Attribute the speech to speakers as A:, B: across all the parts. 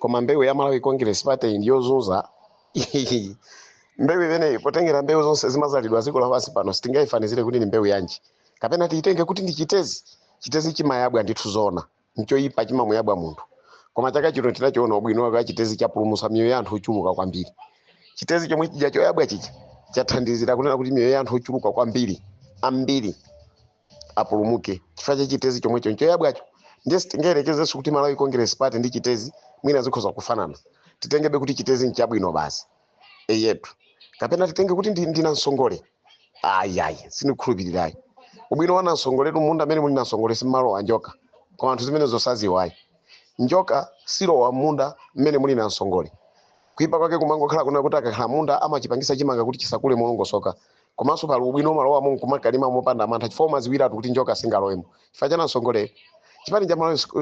A: Koma mbewu ya Malawi Congress Party ndiyozunza. Mbewu imeneyi, potengera mbewu zonse zimazalidwa dziko lapansi pano, sitingayifanizire kuti ndi mbewu yanji, kapena tiyitenge kuti ndi chitezi. Chitezi chimayabwa ndithu, zona, nchoyipa, chimamuyabwa munthu. Koma chaka chino tinachiona ubwino wake wa chitezi, chapulumutsa miyoyo ya anthu ochuluka kwambiri. Chitezi chomwe chija choyabwa chicha chathandizira kunena kuti miyoyo ya anthu ochuluka kwambiri ambiri apulumuke chifukwa cha chitezi chomwecho nchoyabwacho. Ndiye sitingayerekezenso kuti Malawi Congress Party ndi chitezi mwina zikhoza kufanana. Titengebe kuti chitezi nchabwino basi, eyetu. Kapena titenge kuti ndi nansongole? Ayi, sindikukhulupirirayi. Ubwino wa nansongoletu, munda amene muli nansongole simmalowa njoka. Koma anthu zimene zosaziwayi, njoka silowa munda mmene muli nansongole. Kuipa kwake kumangokhala kuna kuti akakhala munda amachipangisa chimanga kuti chisakule molongosoka. Komanso pali ubwino, umalowamo nkumakalima mopanda mantha, chifukwa umaziwiratu kuti njoka singalowemo chifukwa cha nansongole. Chipani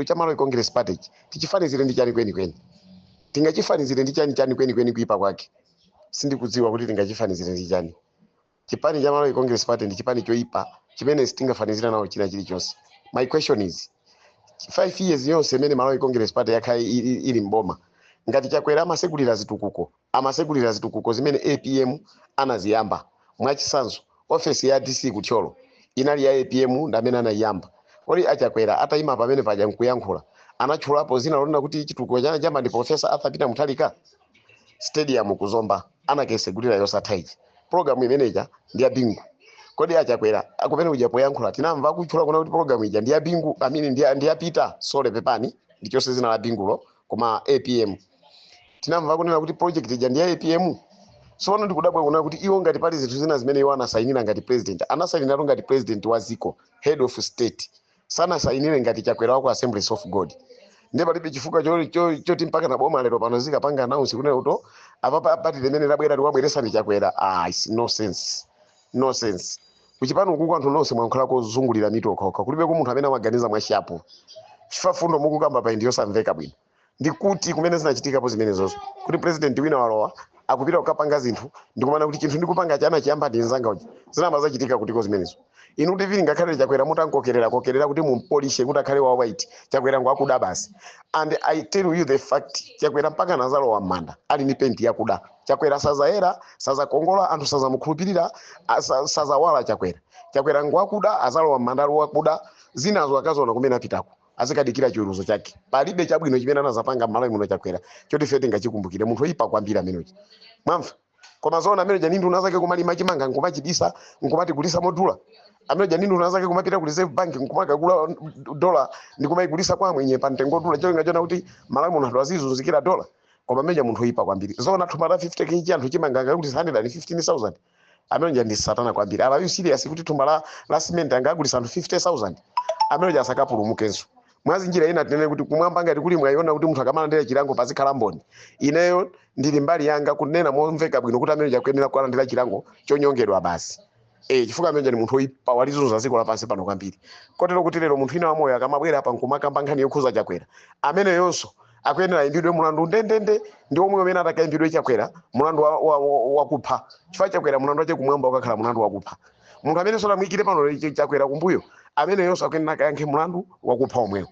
A: cha Malawi Congress Party ichi tichifanizire ndi chani kwenikweni? Tingachifanizire ndi chani chani kwenikweni? Kuipa kwake sindikudziwa kuti tingachifanizire ndi chani. Chipani cha Malawi Congress Party ndi chipani choipa chimene sitingafanizira nawo china chilichonse. My question is, 5 years yonse imene Malawi Congress Party yakhala ili mboma, ngati Chakwera amasegulira zitukuko, amasegulira zitukuko zimene APM anaziyamba. Mwachitsanzo, ofesi ya DC kuThyolo inali ya APM, ndi amene anayiyamba. Kodi aChakwera atayima pamene paja nkuyankhula, anatchulapo zina lonena kuti chitukuko chana chamba ndi Professor Arthur Peter Mutharika? Stadium kuzomba anakesegulira yosatha ichi, program imeneja ndi ya Bingu. Kodi aChakwera akumene kuja poyankhula tinamva akutchula kuna kuti program ija ndi ya Bingu, I mean, ndi ya Peter, sorry, pepani, ndichonse zina la Bingulo, koma APM? Tinamva kunena kuti project ija ndi ya APM? Tsono ndikudabwa kunena kuti iwo ngati pali zinthu zina zimene iwo anasayinira ngati president, anasayiniratu ngati president wa ziko, head of state, sanasayinire ngati Chakwera wako Assemblies of God. Ndiye palibe chifukwa choti mpaka na boma lero pano zikapanga announce kunena kuti apapa party limene labwera liwabweresa ndi Chakwera. Ah, it's no sense, no sense. Kuchipani ukuku anthu nonse mwankhala kozungulira mitu okhaokha, kulibeko munthu amene amaganiza mwa sharp, chifukwa fundo mukukamba pa ndi yosamveka bwino. Ndikuti kumene zinachitikapo zimenezozo kuti president wina walowa, akupita kukapanga zinthu, ndikumana kuti chinthu ndikupanga chana chiyamba ndi nzanga uja? Zinamba zachitika kutiko zimenezo? Inu kuti vili ngakhale Chakwera mutankokerera kokerera kuti mumpolishe kuti akhale wa white, Chakwera ngwakuda basi. And I tell you the fact, Chakwera mpaka nazalowa m'manda ali ndi penti yakuda. Chakwera sazayera, sazakongola, anthu sazamukhulupirira, sazawala Chakwera. Chakwera ngwakuda, azalowa m'manda ali wakuda. Zinazo akazoona kumene apitako, azikadikira chiweruzo chake. Palibe chabwino chimene anazapanga m'Malawi muno Chakwera choti ife tingachikumbukire. Munthu oyipa kwambiri amenechi, mwamva? Koma zoona, amene jani nduna zake kumalima chimanga nkumachibisa, nkumatigulisa modula? Amene jani nduna zake kumapita ku Reserve Bank nkumakagula dola ndikumayigulisa kwa mwenye pa mtengo odula, cholinga chona kuti Malawi muno anthu azizunzikira dola? Koma amene munthu oyipa kwambiri. Zoona, thumba la 50 kg anthu chimanga angagulisa 115,000? Amene ndi satana kwambiri. Are you serious kuti thumba la cement angagulisa anthu 50,000? Amene asakapulumukenso. Mwazi njira ina tinene kuti kumwamba ngati kuli mwayiona kuti munthu akamalandira chilango pazikhala mboni. Ineyo ndili mbali yanga kunena momveka bwino kuti amene akuyenera kulandira chilango chonyongedwa basi, chifukwa amene ndi munthu oyipa, walizunza dziko lapansi pano kwambiri, kotero kuti lero munthu ina wamoyo akamabwera apa nkumakamba nkhani yokhuza Chakwera, ameneyonso akuyenera ayimbidwe mulandu ndendende ndi omwe umene atakayimbidwe Chakwera, mulandu wakupha, chifukwa Chakwera mulandu wache kumwamba ukakhala mulandu wakupha. Munthu amene solamuyikire pano Chakwera kumbuyo, ameneyonso akuyenera akayankhe mulandu wakupha omwewo.